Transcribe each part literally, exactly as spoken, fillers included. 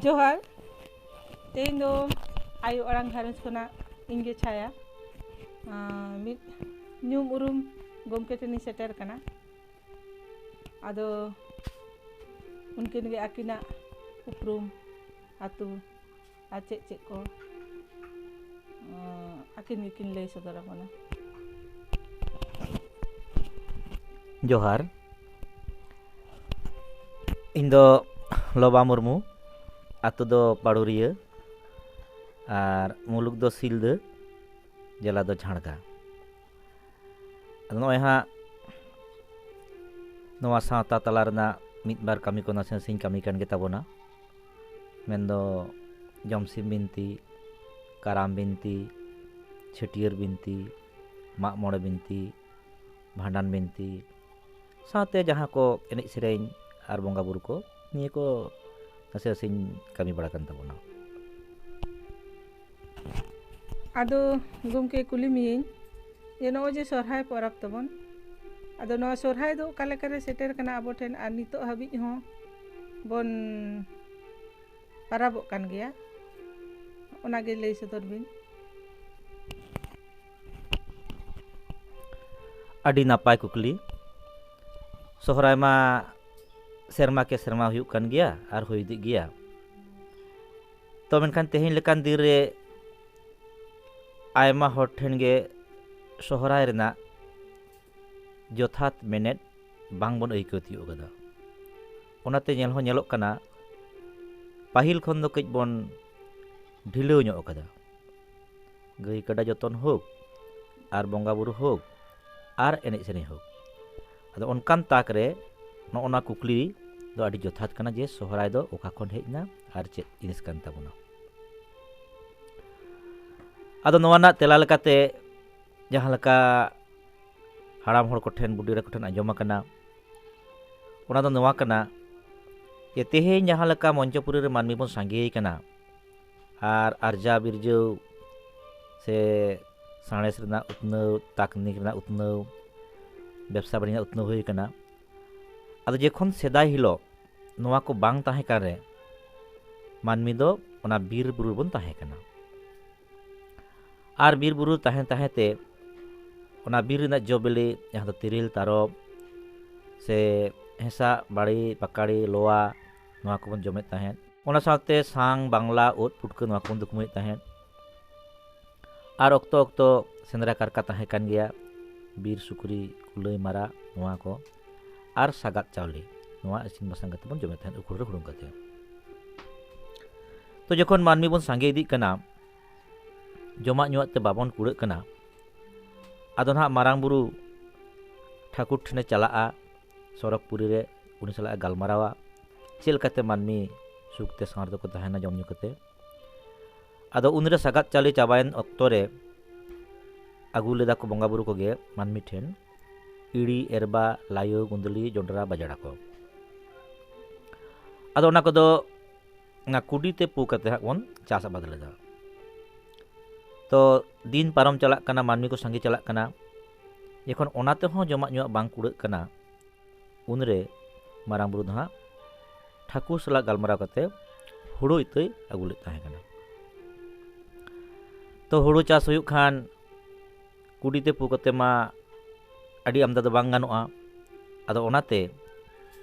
ᱡᱚᱦᱟᱨ᱾ ᱛᱮᱦᱮᱧ ᱫᱚ ᱟᱭᱳ ᱟᱲᱟᱝ ᱜᱷᱟᱨᱚᱸᱡᱽ ᱠᱷᱚᱱᱟᱜ ᱤᱧ ᱜᱮ ᱪᱷᱟᱭᱟ, ᱟᱸ, ᱢᱤᱫ ᱧᱩᱢ ᱩᱨᱩᱢ ᱜᱚᱢᱠᱮ ᱴᱷᱮᱱᱤᱧ ᱥᱮᱴᱮᱨ ᱠᱟᱱᱟ᱾ ᱟᱫᱚ ᱩᱱᱠᱤᱱ ᱜᱮ ᱟᱹᱠᱤᱱᱟᱜ ᱩᱯᱨᱩᱢ, ᱟᱹᱛᱩ ᱟᱨ ᱪᱮᱫ ᱪᱮᱫ ᱠᱚ, ᱟᱸ, ᱟᱹᱠᱤᱱ ᱜᱮᱠᱤᱱ ᱞᱟᱹᱭ ᱥᱚᱫᱚᱨ ᱟᱵᱚᱱᱟ᱾ ᱡᱚᱦᱟᱨ᱾ ᱤᱧ ᱫᱚ ᱞᱚᱵᱟ ᱢᱩᱨᱢᱩ, ᱟᱹᱛᱩ ᱫᱚ ᱯᱟᱲᱩᱨᱤᱭᱟᱹ ᱟᱨ ᱢᱩᱞᱩᱠ ᱫᱚ ᱥᱤᱞᱫᱟᱹ, ᱡᱮᱞᱟ ᱫᱚ ᱡᱷᱟᱲᱜᱨᱟᱢ᱾ ᱟᱫᱚ ᱱᱚᱜᱼᱚᱭ ᱦᱟᱸᱜ ᱱᱚᱣᱟ ᱥᱟᱶᱛᱟ ᱛᱟᱞᱟ ᱨᱮᱱᱟᱜ ᱢᱤᱫ ᱵᱟᱨ ᱠᱟᱹᱢᱤ ᱠᱚ ᱱᱟᱥᱮ ᱱᱟᱥᱮᱧ ᱠᱟᱹᱢᱤ ᱠᱟᱱ ᱜᱮ ᱛᱟᱵᱚᱱᱟ᱾ ᱢᱮᱱᱫᱚ ᱡᱚᱢᱥᱤᱢ ᱵᱤᱱᱛᱤ, ᱠᱟᱨᱟᱢ ᱵᱤᱱᱛᱤ, ᱪᱷᱟᱹᱴᱭᱟᱹᱨ ᱵᱤᱱᱛᱤ, ᱢᱟᱜ ᱢᱚᱬᱮ ᱵᱤᱱᱛᱤ, ᱵᱷᱟᱸᱰᱟᱱ ᱵᱤᱱᱛᱤ, ᱥᱟᱶᱛᱮ ᱡᱟᱦᱟᱸ ᱠᱚ ᱮᱱᱮᱡ ᱥᱮᱨᱮᱧ ᱟᱨ ᱵᱚᱸᱜᱟ ᱵᱩᱨᱩ ᱠᱚ, ᱱᱤᱭᱟᱹ ᱠᱚ ᱱᱟᱥᱮ ᱱᱟᱥᱮᱧ ᱠᱟᱹᱢᱤ ᱵᱟᱲᱟ ᱠᱟᱱ ᱛᱟᱵᱚᱱᱟ᱾ ᱟᱫᱚ ᱜᱚᱢᱠᱮ, ᱠᱩᱞᱤ ᱢᱤᱭᱟᱹᱧ ᱡᱮ ᱱᱚᱜᱼᱚᱭ ᱡᱮ ᱥᱚᱨᱦᱟᱭ ᱯᱚᱨᱚᱵᱽ ᱛᱟᱵᱚᱱ, ᱟᱫᱚ ᱱᱚᱣᱟ ᱥᱚᱨᱦᱟᱭ ᱫᱚ ᱚᱠᱟ ᱞᱮᱠᱟᱨᱮ ᱥᱮᱴᱮᱨ ᱠᱟᱱᱟ ᱟᱵᱚ ᱴᱷᱮᱱ, ᱟᱨ ᱱᱤᱛᱚᱜ ᱦᱟᱹᱵᱤᱡ ᱦᱚᱸ ᱵᱚᱱ ᱯᱟᱨᱟᱵᱚᱜ ᱠᱟᱱ ᱜᱮᱭᱟ, ᱚᱱᱟᱜᱮ ᱞᱟᱹᱭ ᱥᱚᱫᱚᱨ ᱵᱤᱱ᱾ ᱟᱹᱰᱤ ᱱᱟᱯᱟᱭ ᱠᱩᱠᱞᱤ᱾ ᱥᱚᱦᱨᱟᱭ ᱢᱟ ᱥᱮᱨᱢᱟ ᱠᱮ ᱥᱮᱨᱢᱟ ᱦᱩᱭᱩᱜ ᱠᱟᱱ ᱜᱮᱭᱟ ᱟᱨ ᱦᱩᱭ ᱤᱫᱤᱜ ᱜᱮᱭᱟ᱾ ᱛᱚ ᱢᱮᱱᱠᱷᱟᱱ ᱛᱮᱦᱮᱧ ᱞᱮᱠᱟᱱ ᱫᱤᱱ ᱨᱮ ᱟᱭᱢᱟ ᱦᱚᱲ ᱴᱷᱮᱱ ᱜᱮ ᱥᱚᱦᱨᱟᱭ ᱨᱮᱱᱟᱜ ᱡᱚᱛᱷᱟᱛ ᱢᱮᱱᱮᱫ ᱵᱟᱝ ᱵᱚᱱ ᱟᱹᱭᱠᱟᱹᱣ ᱛᱤᱭᱳᱜ ᱠᱟᱫᱟ᱾ ᱚᱱᱟᱛᱮ ᱧᱮᱞ ᱦᱚᱸ ᱧᱮᱞᱚᱜ ᱠᱟᱱᱟ, ᱯᱟᱹᱦᱤᱞ ᱠᱷᱚᱱ ᱫᱚ ᱠᱟᱹᱡ ᱵᱚᱱ ᱰᱷᱤᱞᱟᱹᱣ ᱧᱚᱜ ᱠᱟᱫᱟ᱾ ᱜᱟᱹᱭ ᱠᱟᱰᱟ ᱡᱚᱛᱚᱱ ᱦᱳᱠ, ᱟᱨ ᱵᱚᱸᱜᱟ ᱵᱩᱨᱩ ᱦᱳᱠ, ᱟᱨ ᱮᱱᱮᱡ ᱥᱮᱨᱮᱧ ᱦᱳᱠ᱾ ᱟᱫᱚ ᱚᱱᱠᱟᱱ ᱛᱟᱠ ᱨᱮ ᱱᱚᱜᱼᱚ ᱱᱚᱣᱟ ᱠᱩᱠᱞᱤ ᱫᱚ ᱟᱹᱰᱤ ᱡᱚᱛᱷᱟᱛ ᱠᱟᱱᱟ ᱡᱮ ᱥᱚᱦᱨᱟᱭ ᱫᱚ ᱚᱠᱟ ᱠᱷᱚᱱ ᱦᱮᱡ ᱮᱱᱟ ᱟᱨ ᱪᱮᱫ ᱡᱤᱱᱤᱥ ᱠᱟᱱ ᱛᱟᱵᱚᱱᱟ᱾ ᱟᱫᱚ ᱱᱚᱣᱟ ᱨᱮᱱᱟᱜ ᱛᱮᱞᱟ ᱞᱮᱠᱟᱛᱮ ᱡᱟᱦᱟᱸ ᱞᱮᱠᱟ ᱦᱟᱲᱟᱢ ᱦᱚᱲ ᱠᱚᱴᱷᱮᱱ, ᱵᱩᱰᱷᱤ ᱮᱨᱟ ᱠᱚᱴᱷᱮᱱ ᱟᱸᱡᱚᱢ ᱟᱠᱟᱱᱟ, ᱚᱱᱟ ᱫᱚ ᱱᱚᱣᱟ ᱠᱟᱱᱟ ᱡᱮ ᱛᱮᱦᱮᱧ ᱡᱟᱦᱟᱸ ᱞᱮᱠᱟ ᱢᱚᱧᱪᱚᱯᱩᱨᱤ ᱨᱮ ᱢᱟᱹᱱᱢᱤ ᱵᱚᱱ ᱥᱟᱸᱜᱮ ᱟᱠᱟᱱᱟ ᱟᱨ ᱟᱨᱡᱟᱣ ᱵᱤᱨᱡᱟᱹᱣ ᱥᱮ ᱥᱟᱬᱮᱥ ᱨᱮᱱᱟᱜ ᱩᱛᱱᱟᱹᱣ, ᱛᱟᱠᱱᱤᱠ ᱨᱮᱱᱟᱜ ᱩᱛᱱᱟᱹᱣ, ᱵᱮᱵᱽᱥᱟ ᱵᱟᱹᱱᱤᱡᱽ ᱨᱮᱱᱟᱜ ᱩᱛᱱᱟᱹᱣ ᱦᱩᱭ ᱟᱠᱟᱱᱟ᱾ ᱟᱫᱚ ᱡᱚᱠᱷᱚᱱ ᱥᱮᱫᱟᱭ ᱦᱤᱞᱳᱜ ᱱᱚᱣᱟ ᱠᱚ ᱵᱟᱝ ᱛᱟᱦᱮᱸ ᱠᱟᱱ ᱨᱮ ᱢᱟᱹᱱᱢᱤ ᱫᱚ ᱚᱱᱟ ᱵᱤᱨ ᱵᱩᱨᱩ ᱨᱮᱵᱚᱱ ᱛᱟᱦᱮᱸ ᱠᱟᱱᱟ᱾ ᱟᱨ ᱵᱤᱨ ᱵᱩᱨᱩ ᱛᱟᱦᱮᱸ ᱛᱟᱦᱮᱸ ᱛᱮ ᱚᱱᱟ ᱵᱤᱨ ᱨᱮᱱᱟᱜ ᱡᱚ ᱵᱤᱞᱤ, ᱡᱟᱦᱟᱸ ᱫᱚ ᱛᱤᱨᱤᱞ, ᱛᱟᱨᱚᱵ, ᱥᱮ ᱦᱮᱸᱥᱟᱜ, ᱵᱟᱲᱮ, ᱯᱟᱠᱟᱲᱮ, ᱞᱚᱣᱟ, ᱱᱚᱣᱟ ᱠᱚᱵᱚᱱ ᱡᱚᱢᱮᱫ ᱛᱟᱦᱮᱸᱫ᱾ ᱚᱱᱟ ᱥᱟᱶᱛᱮ ᱥᱟᱝ, ᱵᱟᱝᱞᱟ, ᱩᱫ, ᱯᱩᱴᱠᱟᱹ, ᱱᱚᱣᱟ ᱠᱚᱵᱚᱱ ᱫᱩᱠᱢᱟᱹᱭᱮᱫ ᱛᱟᱦᱮᱸᱫ᱾ ᱟᱨ ᱚᱠᱛᱚ ᱚᱠᱛᱚ ᱥᱮᱸᱫᱽᱨᱟ ᱠᱟᱨᱠᱟ ᱛᱟᱦᱮᱸ ᱠᱟᱱ ᱜᱮᱭᱟ, ᱵᱤᱨ ᱥᱩᱠᱨᱤ, ᱠᱩᱞᱟᱹᱭ, ᱢᱟᱨᱟᱜ, ᱱᱚᱣᱟ ᱠᱚ, ᱟᱨ ᱥᱟᱜᱟᱫ ᱪᱟᱣᱞᱮ, ᱱᱚᱣᱟ ᱤᱥᱤᱱ ᱵᱟᱥᱟᱝ ᱠᱟᱛᱮ ᱵᱚᱱ ᱡᱚᱢᱮᱫ ᱛᱟᱦᱮᱸᱫ ᱩᱠᱷᱩᱲ ᱨᱮ ᱦᱩᱲᱩᱝ ᱠᱟᱛᱮ᱾ ᱛᱚ, ᱡᱚᱠᱷᱚᱱ ᱢᱟᱹᱱᱢᱤ ᱵᱚᱱ ᱥᱟᱸᱜᱮ ᱤᱫᱤᱜ ᱠᱟᱱᱟ, ᱡᱚᱢᱟᱜ ᱧᱩᱣᱟᱜ ᱛᱮ ᱵᱟᱵᱚᱱ ᱠᱩᱲᱟᱹᱜ ᱠᱟᱱᱟ, ᱟᱫᱚ ᱱᱟᱦᱟᱜ ᱢᱟᱨᱟᱝ ᱵᱩᱨᱩ ᱴᱷᱟᱹᱠᱩᱨ ᱴᱷᱮᱱᱮ ᱪᱟᱞᱟᱜᱼᱟ, ᱥᱚᱨᱚᱜᱽᱯᱩᱨᱤ ᱨᱮ ᱩᱱᱤ ᱥᱟᱞᱟᱜ ᱮ ᱜᱟᱞᱢᱟᱨᱟᱣᱟ, ᱪᱮᱫ ᱞᱮᱠᱟᱛᱮ ᱢᱟᱹᱱᱢᱤ ᱥᱩᱠᱛᱮ ᱥᱟᱶᱟᱨ ᱛᱮᱠᱚ ᱛᱟᱦᱮᱱᱟ ᱡᱚᱢ ᱧᱩ ᱠᱟᱛᱮ᱾ ᱟᱫᱚ ᱩᱱᱨᱮ ᱥᱟᱜᱟᱫ ᱪᱟᱣᱞᱮ ᱪᱟᱵᱟᱭᱮᱱ ᱚᱠᱛᱚ ᱨᱮ ᱟᱹᱜᱩ ᱞᱮᱫᱟ ᱠᱚ ᱵᱚᱸᱜᱟ ᱵᱩᱨᱩ ᱠᱚᱜᱮ ᱢᱟᱹᱱᱢᱤ ᱴᱷᱮᱱ ᱤᱲᱤ, ᱮᱨᱵᱟ, ᱞᱟᱭᱚ, ᱜᱩᱸᱫᱽᱞᱤ, ᱡᱚᱸᱰᱨᱟ, ᱵᱟᱡᱽᱲᱟ ᱠᱚ᱾ ᱟᱫᱚ ᱚᱱᱟ ᱠᱚᱫᱚ ᱚᱱᱟ ᱠᱩᱰᱤ ᱛᱮ ᱯᱩ ᱠᱟᱛᱮ ᱦᱟᱸᱜ ᱵᱚᱱ ᱪᱟᱥ ᱟᱵᱟᱫ ᱞᱮᱫᱟ᱾ ᱛᱚ, ᱫᱤᱱ ᱯᱟᱨᱚᱢ ᱪᱟᱞᱟᱜ ᱠᱟᱱᱟ, ᱢᱟᱹᱱᱢᱤ ᱠᱚ ᱥᱟᱸᱜᱮ ᱪᱟᱞᱟᱜ ᱠᱟᱱᱟ, ᱡᱚᱠᱷᱚᱱ ᱚᱱᱟ ᱛᱮᱦᱚᱸ ᱡᱚᱢᱟᱜ ᱧᱩᱣᱟᱜ ᱵᱟᱝ ᱠᱩᱲᱟᱹᱜ ᱠᱟᱱᱟ, ᱩᱱᱨᱮ ᱢᱟᱨᱟᱝ ᱵᱩᱨᱩ ᱫᱚ ᱦᱟᱸᱜ ᱴᱷᱟᱹᱠᱩᱨ ᱥᱟᱞᱟᱜ ᱜᱟᱞᱢᱟᱨᱟᱣ ᱠᱟᱛᱮ ᱦᱩᱲᱩ ᱤᱛᱟᱹᱭ ᱟᱹᱜᱩ ᱞᱮᱫ ᱛᱟᱦᱮᱸ ᱠᱟᱱᱟ᱾ ᱛᱚ, ᱦᱩᱲᱩ ᱪᱟᱥ ᱦᱩᱭᱩᱜ ᱠᱷᱟᱱ ᱠᱩᱰᱤ ᱛᱮ ᱯᱩ ᱠᱟᱛᱮ ᱢᱟ ᱟᱹᱰᱤ ᱟᱢᱫᱟ ᱫᱚ ᱵᱟᱝ ᱜᱟᱱᱚᱜᱼᱟ᱾ ᱟᱫᱚ ᱚᱱᱟᱛᱮ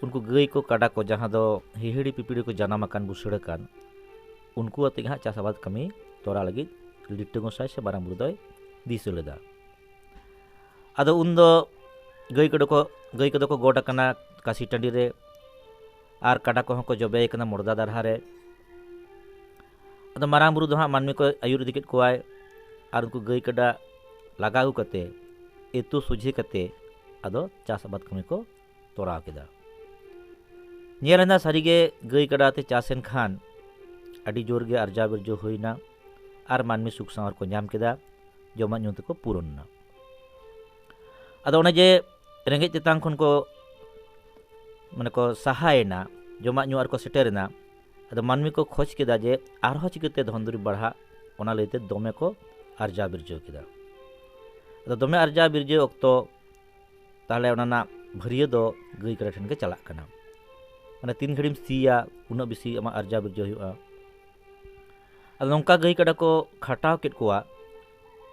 ᱩᱱᱠᱩ ᱜᱟᱹᱭ ᱠᱚ, ᱠᱟᱰᱟ ᱠᱚ, ᱡᱟᱦᱟᱸ ᱫᱚ ᱦᱤᱦᱤᱲᱤ ᱯᱤᱯᱤᱲᱤ ᱠᱚ ᱡᱟᱱᱟᱢ ᱟᱠᱟᱱ, ᱵᱩᱥᱟᱹᱲ ᱟᱠᱟᱱ, ᱩᱱᱠᱩ ᱟᱛᱮ ᱜᱮ ᱦᱟᱸᱜ ᱪᱟᱥ ᱟᱵᱟᱫ ᱠᱟᱹᱢᱤ ᱛᱚᱨᱟ ᱞᱟᱹᱜᱤᱫ ᱞᱤᱴᱟᱹ ᱜᱚᱸᱥᱟᱭ ᱥᱮ ᱢᱟᱨᱟᱝ ᱵᱩᱨᱩ ᱫᱚᱭ ᱫᱤᱥᱟᱹ ᱞᱮᱫᱟ᱾ ᱟᱫᱚ ᱩᱱᱫᱚ ᱜᱟᱹᱭ ᱠᱚᱫᱚ ᱠᱚ, ᱜᱟᱹᱭ ᱠᱚᱫᱚ ᱠᱚ ᱜᱚᱰ ᱟᱠᱟᱱᱟ ᱠᱟᱥᱤ ᱴᱟᱺᱰᱤ ᱨᱮ, ᱟᱨ ᱠᱟᱰᱟ ᱠᱚᱦᱚᱸ ᱠᱚ ᱡᱚᱵᱮ ᱟᱠᱟᱱᱟ ᱢᱚᱲᱫᱟ ᱫᱟᱨᱦᱟ ᱨᱮ᱾ ᱟᱫᱚ ᱢᱟᱨᱟᱝ ᱵᱩᱨᱩ ᱫᱚ ᱦᱟᱸᱜ ᱢᱟᱹᱱᱢᱤ ᱠᱚ ᱟᱹᱭᱩᱨ ᱤᱫᱤ ᱠᱮᱫ ᱠᱚᱣᱟᱭ, ᱟᱨ ᱩᱱᱠᱩ ᱜᱟᱹᱭ ᱠᱟᱰᱟ ᱞᱟᱜᱟ ᱟᱹᱜᱩ ᱠᱟᱛᱮ, ᱮᱛᱩ ᱥᱚᱡᱷᱮ ᱠᱟᱛᱮ, ᱟᱫᱚ ᱪᱟᱥ ᱟᱵᱟᱫ ᱠᱟᱹᱢᱤ ᱠᱚ ᱛᱚᱨᱟᱣ ᱠᱮᱫᱟ᱾ ᱧᱮᱞ ᱮᱱᱟ ᱥᱟᱹᱨᱤᱜᱮ ᱜᱟᱹᱭ ᱠᱟᱰᱟ ᱛᱮ ᱪᱟᱥ ᱮᱱ ᱠᱷᱟᱱ ᱟᱹᱰᱤ ᱡᱳᱨ ᱜᱮ ᱟᱨᱡᱟᱣ ᱵᱤᱨᱡᱟᱹᱣ ᱦᱩᱭᱱᱟ, ᱟᱨ ᱢᱟᱹᱱᱢᱤ ᱥᱩᱠ ᱥᱟᱶᱟᱨ ᱠᱚ ᱧᱟᱢ ᱠᱮᱫᱟ, ᱡᱚᱢᱟᱜ ᱧᱩ ᱛᱮᱠᱚ ᱯᱩᱨᱚᱱ ᱮᱱᱟ᱾ ᱟᱫᱚ ᱚᱱᱮ ᱡᱮ ᱨᱮᱸᱜᱮᱡ ᱛᱮᱛᱟᱝ ᱠᱷᱚᱱ ᱠᱚ, ᱢᱟᱱᱮ ᱠᱚ ᱥᱟᱦᱟᱭᱮᱱᱟ, ᱡᱚᱢᱟᱜ ᱧᱩᱣᱟᱜ ᱨᱮᱠᱚ ᱥᱮᱴᱮᱨᱮᱱᱟ, ᱟᱫᱚ ᱢᱟᱹᱱᱢᱤ ᱠᱚ ᱠᱷᱚᱡᱽ ᱠᱮᱫᱟ ᱡᱮ ᱟᱨᱦᱚᱸ ᱪᱤᱠᱟᱹᱛᱮ ᱫᱷᱚᱱ ᱫᱩᱨᱤᱵᱽ ᱵᱟᱲᱦᱟᱜ, ᱚᱱᱟ ᱞᱟᱹᱭᱛᱮ ᱫᱚᱢᱮ ᱠᱚ ᱟᱨᱡᱟᱣ ᱵᱤᱨᱡᱟᱹᱣ ᱠᱮᱫᱟ᱾ ᱟᱫᱚ ᱫᱚᱢᱮ ᱟᱨᱡᱟᱣ ᱵᱤᱨᱡᱟᱹᱣ ᱚᱠᱛᱚ ᱛᱟᱦᱞᱮ ᱚᱱᱟ ᱨᱮᱱᱟᱜ ᱵᱷᱟᱹᱨᱭᱟᱹ ᱫᱚ ᱜᱟᱹᱭ ᱠᱟᱰᱟ ᱴᱷᱮᱱ ᱜᱮ ᱪᱟᱞᱟᱜ ᱠᱟᱱᱟ᱾ ᱢᱟᱱᱮ ᱛᱤᱱ ᱜᱷᱟᱹᱲᱤᱢ ᱥᱤᱭᱟ, ᱩᱱᱟᱹᱜ ᱵᱮᱥᱤ ᱟᱢᱟᱜ ᱟᱨᱡᱟᱣ ᱵᱤᱨᱡᱟᱹᱣ ᱦᱩᱭᱩᱜᱼᱟ᱾ ᱱᱚᱝᱠᱟ ᱜᱟᱹᱭ ᱠᱟᱰᱟ ᱠᱚ ᱠᱷᱟᱴᱟᱣ ᱠᱮᱫ ᱠᱚᱣᱟ,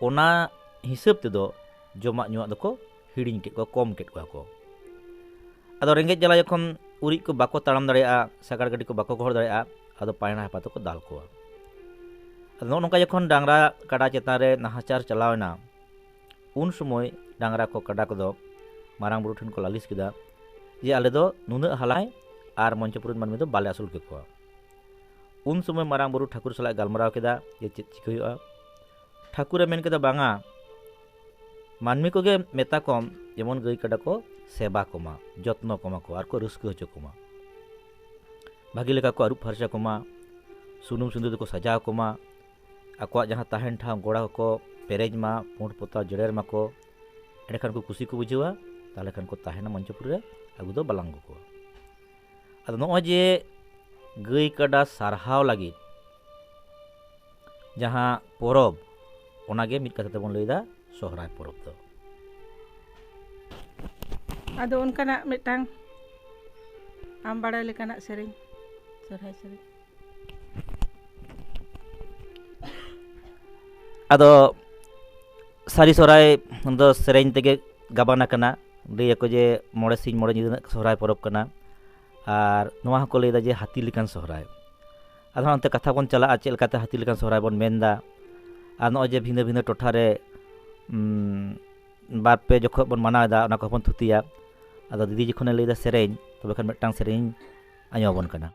ᱚᱱᱟ ᱦᱤᱥᱟᱹᱵ ᱛᱮᱫᱚ ᱡᱚᱢᱟᱜ ᱧᱩᱣᱟᱜ ᱫᱚᱠᱚ ᱦᱤᱲᱤᱧ ᱠᱮᱫ ᱠᱚᱣᱟ, ᱠᱚᱢ ᱠᱮᱫ ᱠᱚᱣᱟ ᱠᱚ᱾ ᱟᱫᱚ ᱨᱮᱸᱜᱮᱡ ᱡᱟᱞᱟ ᱡᱚᱠᱷᱚᱱ ᱩᱨᱤᱡ ᱠᱚ ᱵᱟᱠᱚ ᱛᱟᱲᱟᱢ ᱫᱟᱲᱮᱭᱟᱜᱼᱟ, ᱥᱟᱜᱟᱲ ᱜᱟᱹᱰᱤ ᱠᱚ ᱵᱟᱠᱚ ᱜᱚᱦᱚᱲ ᱫᱟᱲᱮᱭᱟᱜᱼᱟ, ᱟᱫᱚ ᱯᱟᱭᱲᱟ ᱦᱟᱯᱟ ᱛᱮᱠᱚ ᱫᱟᱞ ᱠᱚᱣᱟ᱾ ᱟᱫᱚ ᱱᱚᱜᱼᱚ ᱱᱚᱝᱠᱟ ᱡᱚᱠᱷᱚᱱ ᱰᱟᱝᱨᱟ ᱠᱟᱰᱟ ᱪᱮᱛᱟᱱ ᱨᱮ ᱱᱟᱦᱟᱪᱟᱨ ᱪᱟᱞᱟᱣ ᱮᱱᱟ, ᱩᱱ ᱥᱚᱢᱚᱭ ᱰᱟᱝᱨᱟ ᱠᱚ ᱠᱟᱰᱟ ᱠᱚᱫᱚ ᱢᱟᱨᱟᱝ ᱵᱩᱨᱩ ᱴᱷᱮᱱ ᱠᱚ ᱞᱟᱹᱞᱤᱥ ᱠᱮᱫᱟ ᱡᱮ ᱟᱞᱮ ᱫᱚ ᱱᱩᱱᱟᱹᱜ ᱦᱟᱞᱟᱭ ᱟᱨ ᱢᱚᱧᱪᱚᱯᱩᱨᱤ ᱢᱟᱹᱱᱢᱤ ᱫᱚ ᱵᱟᱞᱮ ᱟᱹᱥᱩᱞ ᱠᱮᱠᱚᱣᱟ᱾ ᱩᱱ ᱥᱚᱢᱚᱭ ᱢᱟᱨᱟᱝ ᱵᱩᱨᱩ ᱴᱷᱟᱹᱠᱩᱨ ᱥᱟᱞᱟᱜ ᱜᱟᱞᱢᱟᱨᱟᱣ ᱠᱮᱫᱟ ᱡᱮ ᱪᱮᱫ ᱪᱤᱠᱟᱹ ᱦᱩᱭᱩᱜᱼᱟ᱾ ᱴᱷᱟᱹᱠᱩᱨᱮ ᱢᱮᱱ ᱠᱮᱫᱟ, ᱵᱟᱝᱟ, ᱢᱟᱹᱱᱢᱤ ᱠᱚᱜᱮ ᱢᱮᱛᱟ ᱠᱚᱢ ᱡᱮᱢᱚᱱ ᱜᱟᱹᱭ ᱠᱟᱰᱟ ᱠᱚ ᱥᱮᱵᱟ ᱠᱚᱢᱟ, ᱡᱚᱛᱱᱚ ᱠᱚᱢᱟ ᱠᱚ ᱟᱨ ᱠᱚ ᱨᱟᱹᱥᱠᱟᱹ ᱦᱚᱪᱚ ᱠᱚᱢᱟ, ᱵᱷᱟᱹᱜᱤ ᱞᱮᱠᱟ ᱠᱚ ᱟᱹᱨᱩᱵ ᱯᱷᱟᱨᱪᱟ ᱠᱚᱢᱟ, ᱥᱩᱱᱩᱢ ᱥᱤᱸᱫᱩᱨ ᱛᱮᱠᱚ ᱥᱟᱡᱟᱣ ᱠᱚᱢᱟ, ᱟᱠᱚᱣᱟᱜ ᱡᱟᱦᱟᱸ ᱛᱟᱦᱮᱱ ᱴᱷᱟᱶ ᱜᱚᱲᱟ ᱠᱚᱠᱚ ᱯᱮᱨᱮᱡ ᱢᱟ, ᱯᱩᱸᱰ ᱯᱚᱛᱟᱣ ᱡᱮᱨᱮᱲ ᱢᱟᱠᱚ, ᱮᱸᱰᱮᱠᱷᱟᱱ ᱠᱚ ᱠᱩᱥᱤ ᱠᱚ ᱵᱩᱡᱷᱟᱹᱣᱟ, ᱛᱟᱦᱚᱞᱮ ᱠᱷᱟᱱ ᱠᱚ ᱛᱟᱦᱮᱱᱟ ᱢᱚᱧᱪᱚᱯᱩᱨᱤ ᱨᱮ, ᱟᱹᱜᱩ ᱫᱚ ᱵᱟᱞᱟᱝ ᱟᱹᱜᱩ ᱠᱚᱣᱟ᱾ ᱟᱫᱚ ᱱᱚᱜᱼᱚᱭ ᱡᱮ ᱜᱟᱹᱭ ᱠᱟᱰᱟ ᱥᱟᱨᱦᱟᱣ ᱞᱟᱹᱜᱤᱫ ᱡᱟᱦᱟᱸ ᱯᱚᱨᱚᱵᱽ, ᱚᱱᱟᱜᱮ ᱢᱤᱫ ᱠᱟᱛᱷᱟ ᱛᱮᱵᱚᱱ ᱞᱟᱹᱭᱫᱟ ᱥᱚᱦᱨᱟᱭ ᱯᱚᱨᱚᱵᱽ ᱫᱚ᱾ ᱟᱫᱚ ᱚᱱᱠᱟᱱᱟᱜ ᱢᱤᱫᱴᱟᱝ ᱟᱢ ᱵᱟᱲᱟᱭ ᱞᱮᱠᱟᱱᱟᱜ ᱥᱮᱨᱮᱧ, ᱥᱚᱦᱨᱟᱭ ᱥᱮᱨᱮᱧ᱾ ᱟᱫᱚ ᱥᱟᱹᱨᱤ ᱥᱚᱦᱨᱟᱭ ᱫᱚ ᱥᱮᱨᱮᱧ ᱛᱮᱜᱮ ᱜᱟᱵᱟᱱ ᱟᱠᱟᱱᱟ᱾ ᱞᱟᱹᱭᱟᱠᱚ ᱡᱮ ᱢᱚᱬᱮ ᱥᱤᱧ ᱢᱚᱬᱮ ᱧᱤᱫᱟᱹ ᱨᱮᱱᱟᱜ ᱥᱚᱦᱨᱟᱭ ᱯᱚᱨᱚᱵᱽ ᱠᱟᱱᱟ᱾ ᱟᱨ ᱱᱚᱣᱟ ᱦᱚᱸᱠᱚ ᱞᱟᱹᱭᱫᱟ ᱡᱮ ᱦᱟᱹᱛᱤ ᱞᱮᱠᱟᱱ ᱥᱚᱦᱨᱟᱭ᱾ ᱟᱫᱚ ᱦᱟᱸᱜ ᱚᱱᱛᱮ ᱠᱟᱛᱷᱟ ᱵᱚᱱ ᱪᱟᱞᱟᱜᱼᱟ, ᱪᱮᱫ ᱞᱮᱠᱟᱛᱮ ᱦᱟᱹᱛᱤ ᱞᱮᱠᱟᱱ ᱥᱚᱦᱨᱟᱭ ᱵᱚᱱ ᱢᱮᱱᱫᱟ᱾ ᱟᱨ ᱱᱚᱜᱼᱚᱭ ᱡᱮ ᱵᱷᱤᱱᱟᱹ ᱵᱷᱤᱱᱟᱹ ᱴᱚᱴᱷᱟ ᱨᱮ, ᱩᱢ, ᱵᱟᱨ ᱯᱮ ᱡᱚᱠᱷᱚᱡ ᱵᱚᱱ ᱢᱟᱱᱟᱣ ᱮᱫᱟ, ᱚᱱᱟ ᱠᱚᱦᱚᱸ ᱵᱚᱱ ᱛᱷᱩᱛᱤᱭᱟ᱾ ᱟᱫᱚ ᱫᱤᱫᱤ ᱡᱚᱠᱷᱚᱱᱮ ᱞᱟᱹᱭᱫᱟ ᱥᱮᱨᱮᱧ, ᱛᱚᱵᱮ ᱠᱷᱟᱱ ᱢᱤᱫᱴᱟᱝ ᱥᱮᱨᱮᱧ ᱟᱸᱡᱚᱢ ᱟᱵᱚᱱ ᱠᱟᱱᱟ᱾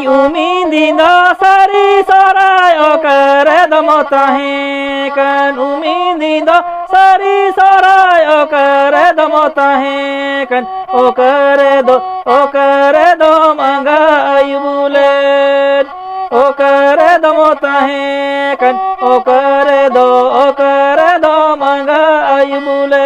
ᱩᱢᱤᱫᱤ ᱫᱚ ᱥᱟᱹᱨᱤ ᱥᱚᱦᱨᱟᱭ ᱚᱠᱟᱨᱮ ᱫᱚᱢ ᱛᱟᱦᱮᱸ ᱠᱟᱱ? ᱩᱢᱤᱫᱤ ᱫᱚ ᱥᱟᱹᱨᱤ ᱥᱚᱦᱨᱟᱭ ᱚᱠᱟᱨᱮ ᱫᱚᱢ ᱛᱟᱦᱮᱸ ᱠᱟᱱ? ᱚᱠᱟᱨᱮ ᱫᱚ, ᱚᱠᱟᱨᱮ ᱫᱚᱢ ᱟᱸᱜᱟ ᱟᱹᱭᱩᱵ ᱞᱮᱫ? ᱚᱠᱟᱨᱮ ᱫᱚᱢ ᱛᱟᱦᱮᱸ ᱠᱟᱱ, ᱚᱠᱟᱨᱮ ᱫᱚ, ᱚᱠᱟᱨᱮ ᱫᱚᱢ ᱟᱸᱜᱟ ᱟᱹᱭᱩᱵ ᱞᱮ᱾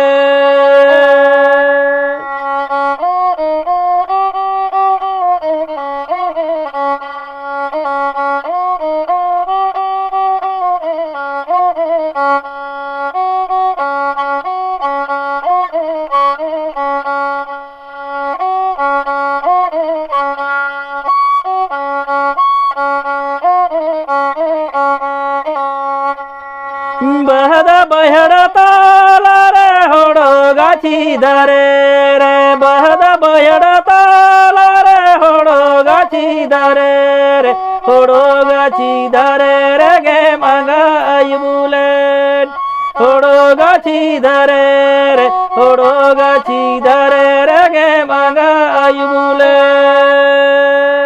ᱵᱟᱦᱫᱟ ᱵᱟᱹᱭᱦᱟᱹᱲ ᱛᱟᱞᱟ ᱨᱮ ᱦᱳᱲᱳ ᱜᱟᱹᱪᱷᱤ ᱫᱟᱨᱮ ᱨᱮ, ᱵᱟᱦᱫᱟ ᱵᱟᱹᱭᱦᱟᱹᱲ ᱛᱟᱞᱟ ᱨᱮ ᱦᱳᱲᱳ ᱜᱟᱹᱪᱷᱤ ᱫᱟᱨᱮ ᱨᱮ, ᱦᱳᱲᱳ ᱜᱟᱹᱪᱷᱤ ᱫᱟᱨᱮ ᱨᱮᱜᱮᱢ ᱟᱸᱜᱟ ᱟᱹᱭᱩᱵ ᱞᱮᱱ᱾ ᱦᱳᱲᱳ ᱜᱟᱹᱪᱷᱤ ᱫᱟᱨᱮ ᱨᱮ, ᱦᱳᱲᱳ ᱜᱟᱹᱪᱷᱤ ᱫᱟᱨᱮ ᱨᱮᱜᱮᱢ ᱟᱸᱜᱟ ᱟᱹᱭᱩᱵ ᱞᱮᱱ᱾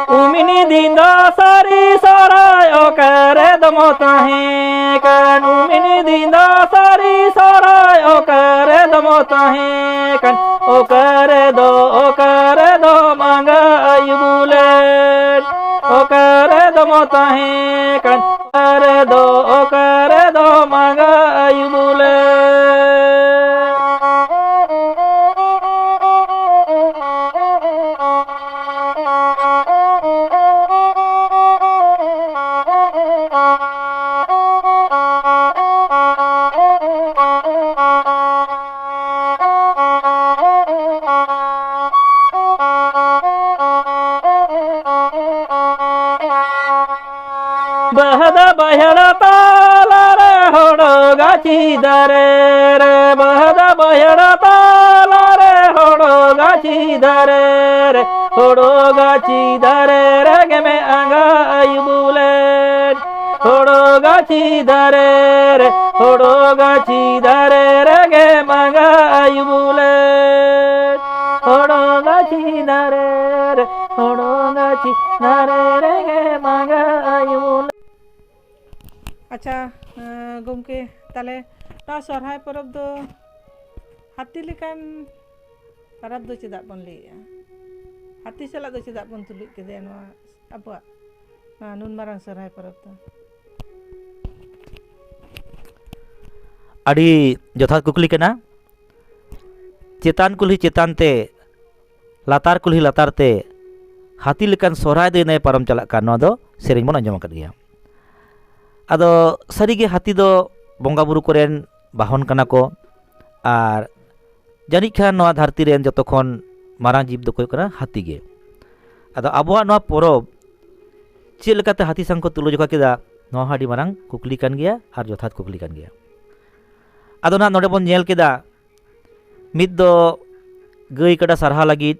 ᱩᱢᱤᱱ ᱫᱤᱱ ᱫᱚ ᱥᱟᱹᱨᱤ ᱥᱚᱨᱦᱟᱭ ᱚᱠᱟᱨᱮ ᱫᱚᱢ ᱛᱟᱦᱮᱸ ᱠᱟᱱ? ᱩᱢᱤᱱ ᱫᱤᱱ ᱫᱚ ᱥᱟᱹᱨᱤ ᱥᱚᱨᱦᱟᱭ ᱚᱠᱟᱨᱮ ᱫᱚᱢ ᱛᱟᱦᱮᱸ ᱠᱟᱱ? ᱚᱠᱟᱨᱮ ᱫᱚ, ᱚᱠᱟᱨᱮ ᱫᱚᱢ ᱟᱸᱜᱟ ᱟᱹᱭᱩᱵ ᱞᱮᱱ? ᱚᱠᱟᱨᱮ ᱫᱚᱢ ᱛᱟᱦᱮᱸ ᱠᱟᱱ? ᱚᱠᱟᱨᱮ ᱫᱚ, ᱚᱠᱟᱨᱮ ᱫᱚᱢ ᱟᱸᱜᱟ ᱟᱹᱭᱩᱵ ᱞᱮᱱ? ᱵᱟᱦᱫᱟ ᱵᱟᱹᱭᱦᱟᱹᱲ ᱛᱟᱞᱟ ᱨᱮ ᱦᱳᱲᱳ ᱜᱟᱹᱪᱷᱤ ᱫᱟᱨᱮ ᱨᱮ, ᱵᱟᱦᱫᱟ ᱵᱟᱹᱭᱦᱟᱹᱲ ᱛᱟᱞᱟ ᱨᱮ ᱦᱳᱲᱳ ᱜᱟᱹᱪᱷᱤ ᱫᱟᱨᱮ ᱨᱮ, ᱦᱳᱲᱳ ᱜᱟᱹᱪᱷᱤ ᱫᱟᱨᱮ ᱨᱮᱜᱮ ᱢᱮ ᱟᱸᱜᱟ ᱟᱹᱭᱩᱵ ᱞᱮᱱ᱾ ᱦᱳᱲᱳ ᱜᱟᱹᱪᱷᱤ ᱫᱟᱨᱮ ᱨᱮ, ᱦᱳᱲᱳ ᱜᱟᱹᱪᱷᱤ ᱫᱟᱨᱮ ᱨᱮᱜᱮ ᱢᱟᱸᱜᱟ ᱟᱭᱩᱵ ᱞᱮ᱾ ᱦᱳᱲᱳ ᱜᱟᱹᱪᱷᱤ ᱫᱟᱨᱮ ᱨᱮ, ᱦᱳᱲᱳ ᱜᱟᱹᱪᱷᱤ ᱫᱟᱨᱮ ᱨᱮᱜᱮ ᱢᱟᱸᱜᱟ ᱟᱭᱩᱵ ᱞᱮ᱾ ᱟᱪᱪᱷᱟ, ᱮᱸ, ᱜᱚᱢᱠᱮ, ᱛᱟᱦᱞᱮ ᱱᱚᱣᱟ ᱥᱚᱨᱦᱟᱭ ᱯᱚᱨᱚᱵᱽ ᱫᱚ ᱦᱟᱹᱛᱤ ᱞᱮᱠᱟᱱ ᱯᱚᱨᱚᱵᱽ ᱫᱚ ᱪᱮᱫᱟᱜ ᱵᱚᱱ ᱞᱟᱹᱭᱮᱜᱼᱟ? ᱦᱟᱹᱛᱤ ᱥᱟᱞᱟᱜ ᱫᱚ ᱪᱮᱫᱟᱜ ᱵᱚᱱ ᱛᱩᱞᱩᱡ ᱠᱮᱫᱮᱭᱟ ᱱᱚᱣᱟ ᱟᱵᱚᱣᱟᱜ ᱱᱚᱣᱟ ᱱᱩᱱ ᱢᱟᱨᱟᱝ ᱥᱚᱨᱦᱟᱭ ᱯᱚᱨᱚᱵᱽ ᱫᱚ? ᱟᱹᱰᱤ ᱡᱚᱛᱷᱟᱛ ᱠᱩᱠᱞᱤ ᱠᱟᱱᱟ᱾ ᱪᱮᱛᱟᱱ ᱠᱩᱞᱦᱤ ᱪᱮᱛᱟᱱ ᱛᱮ, ᱞᱟᱛᱟᱨ ᱠᱩᱞᱦᱤ ᱞᱟᱛᱟᱨ ᱛᱮ ᱦᱟᱹᱛᱤ ᱞᱮᱠᱟᱱ ᱥᱚᱨᱦᱟᱭ ᱫᱟᱹᱭ ᱱᱟᱹᱭ ᱯᱟᱨᱚᱢ ᱪᱟᱞᱟᱜ ᱠᱟᱱ, ᱱᱚᱣᱟ ᱫᱚ ᱥᱮᱨᱮᱧ ᱵᱚᱱ ᱟᱸᱡᱚᱢ ᱟᱠᱟᱫ ᱜᱮᱭᱟ᱾ ᱟᱫᱚ ᱥᱟᱹᱨᱤᱜᱮ ᱦᱟᱹᱛᱤ ᱫᱚ ᱵᱚᱸᱜᱟ ᱵᱩᱨᱩ ᱠᱚᱨᱮᱱ ᱵᱟᱦᱚᱱ ᱠᱟᱱᱟ ᱠᱚ, ᱟᱨ ᱡᱟᱹᱱᱤᱡ ᱠᱷᱟᱱ ᱱᱚᱣᱟ ᱫᱷᱟᱹᱨᱛᱤ ᱨᱮᱱ ᱡᱚᱛᱚ ᱠᱷᱚᱱ ᱢᱟᱨᱟᱝ ᱡᱤᱵᱽ ᱫᱚᱠᱚ ᱦᱩᱭᱩᱜ ᱠᱟᱱᱟ ᱦᱟᱹᱛᱤ ᱜᱮ᱾ ᱟᱫᱚ ᱟᱵᱚᱣᱟᱜ ᱱᱚᱣᱟ ᱯᱚᱨᱚᱵᱽ ᱪᱮᱫ ᱞᱮᱠᱟᱛᱮ ᱦᱟᱹᱛᱤ ᱥᱟᱶ ᱠᱚ ᱛᱩᱞᱟᱹᱡᱚᱠᱷᱟ ᱠᱮᱫᱟ, ᱱᱚᱣᱟ ᱦᱚᱸ ᱟᱹᱰᱤ ᱢᱟᱨᱟᱝ ᱠᱩᱠᱞᱤ ᱠᱟᱱ ᱜᱮᱭᱟ ᱟᱨ ᱡᱚᱛᱷᱟᱛ ᱠᱩᱠᱞᱤ ᱠᱟᱱ ᱜᱮᱭᱟ᱾ ᱟᱫᱚ ᱱᱟᱦᱟᱜ ᱱᱚᱰᱮ ᱵᱚᱱ ᱧᱮᱞ ᱠᱮᱫᱟ, ᱢᱤᱫ ᱫᱚ ᱜᱟᱹᱭ ᱠᱟᱰᱟ ᱥᱟᱨᱦᱟᱣ ᱞᱟᱹᱜᱤᱫ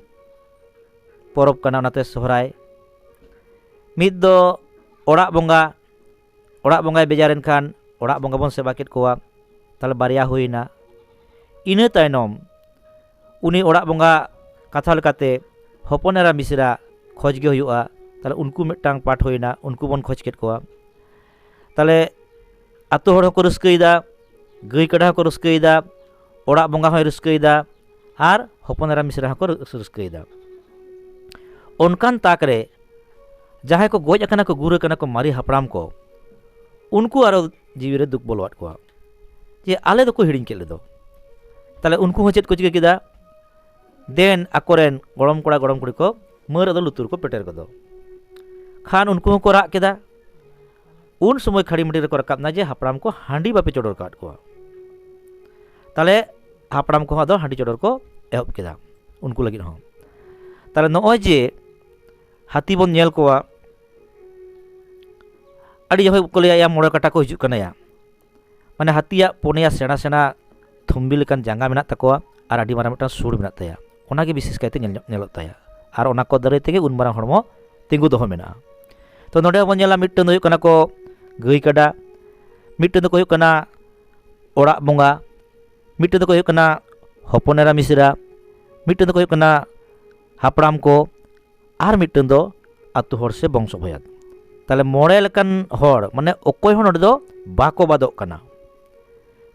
ᱯᱚᱨᱚᱵᱽ ᱠᱟᱱᱟ, ᱚᱱᱟᱛᱮ ᱥᱚᱦᱨᱟᱭ᱾ ᱢᱤᱫ ᱫᱚ ᱚᱲᱟᱜ ᱵᱚᱸᱜᱟ, ᱚᱲᱟᱜ ᱵᱚᱸᱜᱟᱭ ᱵᱮᱡᱟᱨ ᱮᱱ ᱠᱷᱟᱱ ᱚᱲᱟᱜ ᱵᱚᱸᱜᱟ ᱵᱚᱱ ᱥᱮᱵᱟ ᱠᱮᱫ ᱠᱚᱣᱟ, ᱛᱟᱦᱞᱮ ᱵᱟᱨᱭᱟ ᱦᱩᱭᱱᱟ᱾ ᱤᱱᱟᱹ ᱛᱟᱭᱱᱚᱢ ᱩᱱᱤ ᱚᱲᱟᱜ ᱵᱚᱸᱜᱟ ᱠᱟᱛᱷᱟ ᱞᱮᱠᱟᱛᱮ ᱦᱚᱯᱚᱱ ᱮᱨᱟ ᱢᱤᱥᱨᱟ ᱠᱷᱚᱡᱽ ᱜᱮ ᱦᱩᱭᱩᱜᱼᱟ, ᱛᱟᱦᱞᱮ ᱩᱱᱠᱩ ᱢᱤᱫᱴᱟᱝ ᱯᱟᱴ ᱦᱩᱭᱱᱟ, ᱩᱱᱠᱩ ᱵᱚᱱ ᱠᱷᱚᱡᱽ ᱠᱮᱫ ᱠᱚᱣᱟ᱾ ᱛᱟᱦᱞᱮ ᱟᱛᱳ ᱦᱚᱲ ᱦᱚᱸᱠᱚ ᱨᱟᱹᱥᱠᱟᱹᱭᱮᱫᱟ, ᱜᱟᱹᱭ ᱠᱟᱰᱟ ᱦᱚᱸᱠᱚ ᱨᱟᱹᱥᱠᱟᱹᱭᱮᱫᱟ, ᱚᱲᱟᱜ ᱵᱚᱸᱜᱟ ᱦᱚᱸᱭ ᱨᱟᱹᱥᱠᱟᱹᱭᱮᱫᱟ, ᱟᱨ ᱦᱚᱯᱚᱱ ᱮᱨᱟ ᱢᱤᱥᱨᱟ ᱦᱚᱸᱠᱚ ᱨᱟᱹ-, ᱨᱟᱹᱥᱠᱟᱹᱭᱮᱫᱟ᱾ ᱚᱱᱠᱟᱱ ᱛᱟᱠ ᱨᱮ ᱡᱟᱦᱟᱸᱭ ᱠᱚ ᱜᱚᱡ ᱟᱠᱟᱱᱟ ᱠᱚ, ᱜᱩᱨ ᱟᱠᱟᱱᱟ ᱠᱚ, ᱢᱟᱨᱮ ᱦᱟᱯᱲᱟᱢ ᱠᱚ, ᱩᱱᱠᱩ ᱟᱨᱚ ᱡᱤᱣᱤ ᱨᱮ ᱫᱩᱠ ᱵᱚᱞᱚᱣᱟᱫ ᱠᱚᱣᱟ ᱡᱮ ᱟᱞᱮ ᱫᱚᱠᱚ ᱦᱤᱲᱤᱧ ᱠᱮᱫ ᱞᱮᱫᱚ᱾ ᱛᱟᱦᱞᱮ ᱩᱱᱠᱩ ᱦᱚᱸ ᱪᱮᱫ ᱠᱚ ᱪᱤᱠᱟᱹ ᱠᱮᱫᱟ? ᱫᱮᱱ ᱟᱠᱚᱨᱮᱱ ᱜᱚᱲᱚᱢ ᱠᱚᱲᱟ ᱜᱚᱲᱚᱢ ᱠᱩᱲᱤ ᱠᱚ ᱢᱟᱹᱨ ᱟᱫᱚ ᱞᱩᱛᱩᱨ ᱠᱚ ᱯᱮᱴᱮᱨ ᱠᱚᱫᱚ᱾ ᱠᱷᱟᱱ ᱩᱱᱠᱩ ᱦᱚᱸᱠᱚ ᱨᱟᱜ ᱠᱮᱫᱟ᱾ ᱩᱱ ᱥᱚᱢᱚᱭ ᱠᱷᱟᱹᱲᱤ ᱢᱟᱹᱴᱤ ᱨᱮᱠᱚ ᱨᱟᱠᱟᱵ ᱮᱱᱟ ᱡᱮ ᱦᱟᱯᱲᱟᱢ ᱠᱚ ᱦᱟᱺᱰᱤ ᱵᱟᱯᱮ ᱪᱚᱰᱚᱨ ᱟᱠᱟᱫ ᱠᱚᱣᱟ᱾ ᱛᱟᱦᱞᱮ ᱦᱟᱯᱲᱟᱢ ᱠᱚᱦᱚᱸ ᱟᱫᱚ ᱦᱟᱺᱰᱤ ᱪᱚᱰᱚᱨ ᱠᱚ ᱮᱦᱚᱵ ᱠᱮᱫᱟ ᱩᱱᱠᱩ ᱞᱟᱹᱜᱤᱫ ᱦᱚᱸ᱾ ᱛᱟᱦᱞᱮ ᱱᱚᱜᱼᱚᱭ ᱡᱮ ᱦᱟᱹᱛᱤ ᱵᱚᱱ ᱧᱮᱞ ᱠᱚᱣᱟ, ᱟᱹᱰᱤ ᱡᱚᱠᱷᱚᱱ ᱠᱚ ᱞᱟᱹᱭᱟ, "ᱭᱟ, ᱢᱚᱬᱮ ᱠᱟᱴᱟ ᱠᱚ ᱦᱤᱡᱩᱜ ᱠᱟᱱᱟ ᱭᱟ", ᱢᱟᱱᱮ ᱦᱟᱹᱛᱤᱭᱟᱜ ᱯᱩᱱᱭᱟ ᱥᱮᱬᱟ ᱥᱮᱬᱟ ᱛᱷᱩᱢᱵᱤ ᱞᱮᱠᱟᱱ ᱡᱟᱸᱜᱟ ᱢᱮᱱᱟᱜ ᱛᱟᱠᱚᱣᱟ ᱟᱨ ᱟᱹᱰᱤ ᱢᱟᱨᱟᱝ ᱢᱤᱫᱴᱟᱝ ᱥᱩᱲ ᱢᱮᱱᱟᱜ ᱛᱟᱭᱟ, ᱚᱱᱟᱜᱮ ᱵᱤᱥᱮᱥ ᱠᱟᱭᱛᱮ ᱧᱮᱞ ᱧᱚᱜ, ᱧᱮᱞᱚᱜ ᱛᱟᱭᱟ᱾ ᱟᱨ ᱚᱱᱟ ᱠᱚ ᱫᱟᱨᱟᱭ ᱛᱮᱜᱮ ᱩᱱ ᱢᱟᱨᱟᱝ ᱦᱚᱲᱢᱚ ᱛᱤᱸᱜᱩ ᱫᱚᱦᱚ ᱢᱮᱱᱟᱜᱼᱟ᱾ ᱛᱚ ᱱᱚᱰᱮ ᱦᱚᱸᱵᱚᱱ ᱧᱮᱞᱟ, ᱢᱤᱫᱴᱟᱝ ᱫᱚ ᱦᱩᱭᱩᱜ ᱠᱟᱱᱟ ᱠᱚ ᱜᱟᱹᱭ ᱠᱟᱰᱟ, ᱢᱤᱫᱴᱮᱱ ᱫᱚᱠᱚ ᱦᱩᱭᱩᱜ ᱠᱟᱱᱟ ᱚᱲᱟᱜ ᱵᱚᱸᱜᱟ, ᱢᱤᱫᱴᱮᱱ ᱫᱚᱠᱚ ᱦᱩᱭᱩᱜ ᱠᱟᱱᱟ ᱦᱚᱯᱚᱱ ᱮᱨᱟ ᱢᱤᱥᱨᱟ, ᱢᱤᱫᱴᱮᱱ ᱫᱚᱠᱚ ᱦᱩᱭᱩᱜ ᱠᱟᱱᱟ ᱦᱟᱯᱲᱟᱢ ᱠᱚ, ᱟᱨ ᱢᱤᱫᱴᱮᱱ ᱫᱚ ᱟᱹᱛᱩ ᱦᱚᱲ ᱥᱮ ᱵᱚᱝᱥᱚ ᱵᱷᱚᱭᱟᱫ᱾ ᱛᱟᱦᱞᱮ ᱢᱚᱬᱮ ᱞᱮᱠᱟᱱ ᱦᱚᱲ, ᱢᱟᱱᱮ ᱚᱠᱚᱭ ᱦᱚᱸ ᱱᱚᱰᱮ ᱫᱚ ᱵᱟᱠᱚ ᱵᱟᱫᱚᱜ ᱠᱟᱱᱟ᱾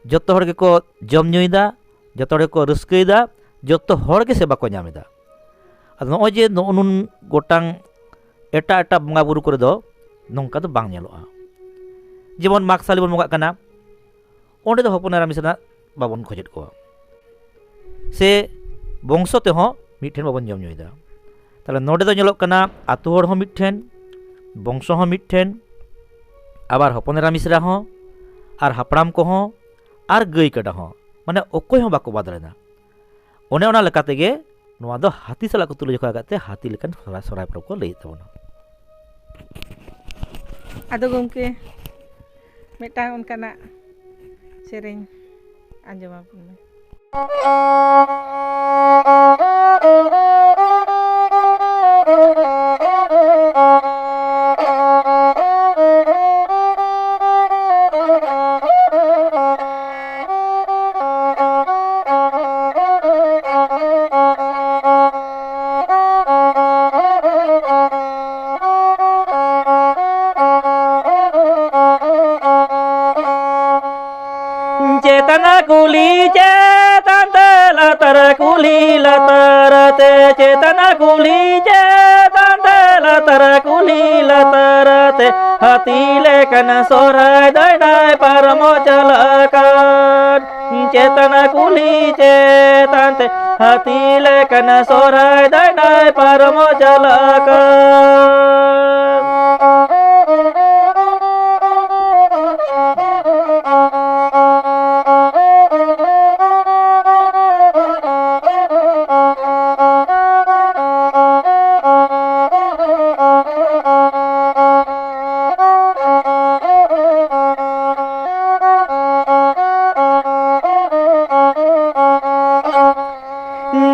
ᱡᱚᱛᱚ ᱦᱚᱲ ᱜᱮᱠᱚ ᱡᱚᱢ ᱧᱩᱭᱮᱫᱟ, ᱡᱚᱛᱚ ᱦᱚᱲ ᱜᱮᱠᱚ ᱨᱟᱹᱥᱠᱟᱹᱭᱮᱫᱟ, ᱡᱚᱛᱚ ᱦᱚᱲ ᱜᱮ ᱥᱮᱵᱟ ᱠᱚ ᱧᱟᱢ ᱮᱫᱟ᱾ ᱟᱫᱚ ᱱᱚᱜᱼᱚᱭ ᱡᱮ ᱱᱚᱜᱼᱚ ᱱᱩᱱ ᱜᱚᱴᱟᱝ ᱮᱴᱟᱜ ᱮᱴᱟᱜ ᱵᱚᱸᱜᱟ ᱵᱩᱨᱩ ᱠᱚᱨᱮ ᱫᱚ ᱱᱚᱝᱠᱟ ᱫᱚ ᱵᱟᱝ ᱧᱮᱞᱚᱜᱼᱟ᱾ ᱡᱮᱢᱚᱱ ᱢᱟᱜᱽ ᱥᱟᱞᱤ ᱵᱚᱱ ᱵᱚᱸᱜᱟᱜ ᱠᱟᱱᱟ, ᱚᱸᱰᱮ ᱫᱚ ᱦᱚᱯᱚᱱ ᱮᱨᱟ ᱢᱤᱥᱨᱟ ᱵᱟᱵᱚᱱ ᱠᱷᱚᱡᱮᱫ ᱠᱚᱣᱟ, ᱥᱮ ᱵᱚᱝᱥᱚ ᱛᱮᱦᱚᱸ ᱢᱤᱫᱴᱷᱮᱱ ᱵᱟᱵᱚᱱ ᱡᱚᱢ ᱧᱩᱭᱮᱫᱟ᱾ ᱛᱟᱦᱞᱮ ᱱᱚᱰᱮ ᱫᱚ ᱧᱮᱞᱚᱜ ᱠᱟᱱᱟ, ᱟᱹᱛᱩ ᱦᱚᱲ ᱦᱚᱸ ᱢᱤᱫᱴᱷᱮᱱ, ᱵᱚᱝᱥᱚ ᱦᱚᱸ ᱢᱤᱫᱴᱷᱮᱱ, ᱟᱵᱟᱨ ᱦᱚᱯᱚᱱ ᱮᱨᱟ ᱢᱤᱥᱨᱟ ᱦᱚᱸ, ᱟᱨ ᱦᱟᱯᱲᱟᱢ ᱠᱚᱦᱚᱸ, ᱟᱨ ᱜᱟᱹᱭ ᱠᱟᱰᱟ ᱦᱚᱸ, ᱢᱟᱱᱮ ᱚᱠᱚᱭ ᱦᱚᱸ ᱵᱟᱠᱚ ᱵᱟᱫ ᱞᱮᱱᱟ᱾ ᱚᱱᱮ ᱚᱱᱟ ᱞᱮᱠᱟ ᱛᱮᱜᱮ ᱱᱚᱣᱟ ᱫᱚ ᱦᱟᱹᱛᱤ ᱥᱟᱞᱟᱜ ᱠᱚ ᱛᱩᱞᱟᱹ ᱡᱚᱠᱷᱟ ᱟᱠᱟᱫ ᱛᱮ ᱦᱟᱹᱛᱤ ᱞᱮᱠᱟᱱ ᱥᱚᱦᱨᱟᱭ, ᱥᱚᱦᱨᱟᱭ ᱯᱚᱨᱚᱵᱽ ᱠᱚ ᱞᱟᱹᱭᱮᱫ ᱛᱟᱵᱚᱱᱟ᱾ ᱟᱫᱚ ᱜᱚᱢᱠᱮ, ᱢᱤᱫᱴᱟᱝ ᱚᱱᱠᱟᱱᱟᱜ ᱥᱮᱨᱮᱧ ᱟᱸᱡᱚᱢ ᱟᱵᱚᱱ ᱢᱮ᱾ ᱪᱮᱛᱟᱱ ᱠᱩᱞᱦᱤ ᱪᱮᱛᱟᱱ ᱛᱮ, ᱞᱟᱛᱟᱨ ᱠᱩᱞᱦᱤ ᱞᱟᱛᱟᱨ ᱛᱮ, ᱪᱮᱛᱟᱱ ᱠᱩᱞᱦᱤ ᱪᱮᱛᱟᱱ ᱛᱮ, ᱞᱟᱛᱟᱨ ᱠᱩᱞᱦᱤ ᱞᱟᱛᱟᱨ ᱛᱮ, ᱦᱟᱹᱛᱤ ᱞᱮᱠᱟᱱ ᱥᱚᱦᱨᱟᱭ ᱫᱟᱸᱭ ᱫᱟᱸᱭ ᱯᱟᱨᱚᱢᱚᱜ ᱪᱟᱞᱟᱜ ᱠᱟᱱ᱾ ᱪᱮᱛᱟᱱ ᱠᱩᱞᱦᱤ ᱪᱮᱛᱟᱱ ᱛᱮ, ᱦᱟᱹᱛᱤ ᱞᱮᱠᱟᱱ ᱥᱚᱦᱨᱟᱭ ᱫᱟᱸᱭ ᱫᱟᱸᱭ ᱯᱟᱨᱚᱢᱚᱜ ᱪᱟᱞᱟᱜ ᱠᱟᱱ᱾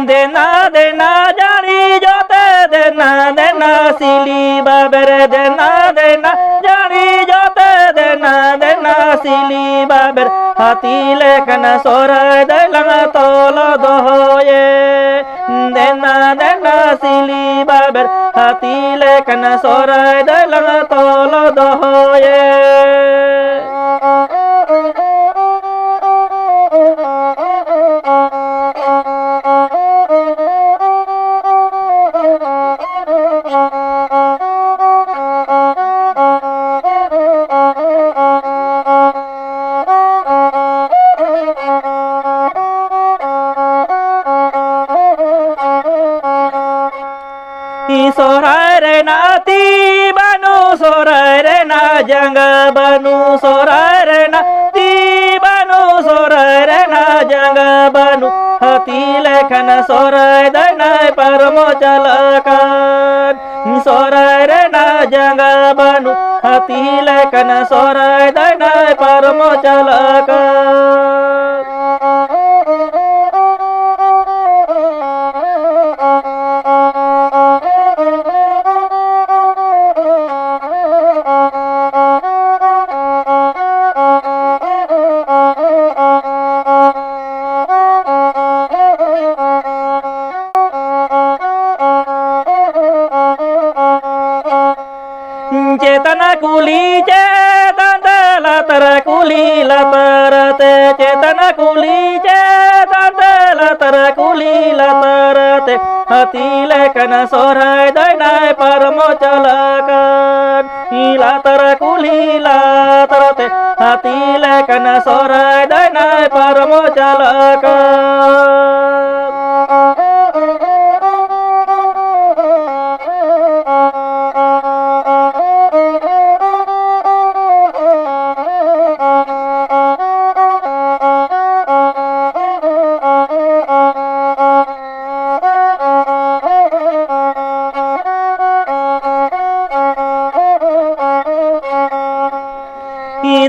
ᱫᱮᱱᱟ ᱫᱮᱱᱟ ᱡᱟᱹᱲᱤ ᱡᱚᱛᱮ, ᱫᱮᱱᱟ ᱫᱮᱱᱟ ᱥᱤᱞᱤ ᱵᱟᱵᱮᱨ, ᱫᱮᱱᱟ ᱫᱮᱱᱟ ᱡᱟᱹᱲᱤ ᱡᱚᱛᱮ, ᱫᱮᱱᱟ ᱫᱮᱱᱟ ᱥᱤᱞᱤ ᱵᱟᱵᱮᱨ, ᱦᱟᱹᱛᱤ ᱞᱮᱠᱟᱱ ᱥᱚᱦᱨᱟᱭ ᱫᱟᱹᱭ ᱞᱟᱝ ᱛᱚᱞ ᱫᱚᱦᱚᱭᱮ᱾ ᱫᱮᱱᱟ ᱫᱮᱱᱟ ᱥᱤᱞᱤ ᱵᱟᱵᱮᱨ, ᱦᱟᱹᱛᱤ ᱞᱮᱠᱟᱱ ᱥᱚᱦᱨᱟᱭ ᱫᱟᱹᱭ ᱞᱟᱝ ᱛᱚᱞ ᱫᱚᱦᱚᱭᱮ᱾ ᱥᱚᱦᱨᱟᱭ ᱨᱮᱱᱟᱜ ᱛᱤ ᱵᱟᱹᱱᱩᱜ, ᱥᱚᱦᱨᱟᱭ ᱨᱮᱱᱟᱜ ᱡᱟᱸᱜᱟ ᱵᱟᱹᱱᱩᱜ, ᱥᱚᱦᱨᱟᱭ ᱨᱮᱱᱟᱜ ᱛᱤ ᱵᱟᱹᱱᱩᱜ, ᱥᱚᱦᱨᱟᱭ ᱨᱮᱱᱟᱜ ᱡᱟᱸᱜᱟ ᱵᱟᱹᱱᱩᱜ, ᱦᱟᱹᱛᱤ ᱞᱮᱠᱷᱟᱱ ᱥᱚᱦᱨᱟᱭ ᱫᱟᱹᱭ ᱱᱟᱭ ᱯᱟᱨᱚᱢᱚᱜ ᱪᱟᱞᱟᱜ ᱠᱟᱱ᱾ ᱥᱚᱦᱨᱟᱭ ᱨᱮᱱᱟᱜ ᱡᱟᱸᱜᱟ ᱵᱟᱹᱱᱩᱜ, ᱦᱟᱹᱛᱤ ᱞᱮᱠᱟᱱ ᱥᱚᱦᱨᱟᱭ ᱫᱟᱹᱭ ᱱᱟᱭ ᱯᱟᱨᱚᱢᱚᱜ ᱪᱟᱞᱟᱜ ᱠᱟᱱ᱾ ᱪᱮᱛᱟᱱ ᱠᱩᱞᱦᱤ ᱪᱮᱛᱟᱱ ᱛᱮ, ᱞᱟᱛᱟᱨ ᱠᱩᱞᱦᱤ ᱞᱟᱛᱟᱨ ᱛᱮ, ᱪᱮᱛᱟᱱ ᱠᱩᱞᱦᱤ ᱪᱮᱛᱟᱱ ᱛᱮ, ᱞᱟᱛᱟᱨ ᱠᱩᱞᱦᱤ ᱞᱟᱛᱟᱨ ᱛᱮ, ᱦᱟᱹᱛᱤ ᱞᱮᱠᱟᱱ ᱥᱚᱦᱨᱟᱭ ᱫᱟᱹᱭ ᱱᱟᱭ ᱯᱟᱨᱚᱢᱚᱜ ᱪᱟᱞᱟᱜ ᱠᱟᱱ᱾ ᱞᱟᱛᱟᱨ ᱠᱩᱞᱦᱤ ᱞᱟᱛᱟᱨ ᱛᱮ, ᱦᱟᱹᱛᱤ ᱞᱮᱠᱟᱱ ᱥᱚᱦᱨᱟᱭ ᱫᱟᱹᱭ ᱱᱟᱭ ᱯᱟᱨᱚᱢᱚᱜ ᱪᱟᱞᱟᱜ ᱠᱟᱱ᱾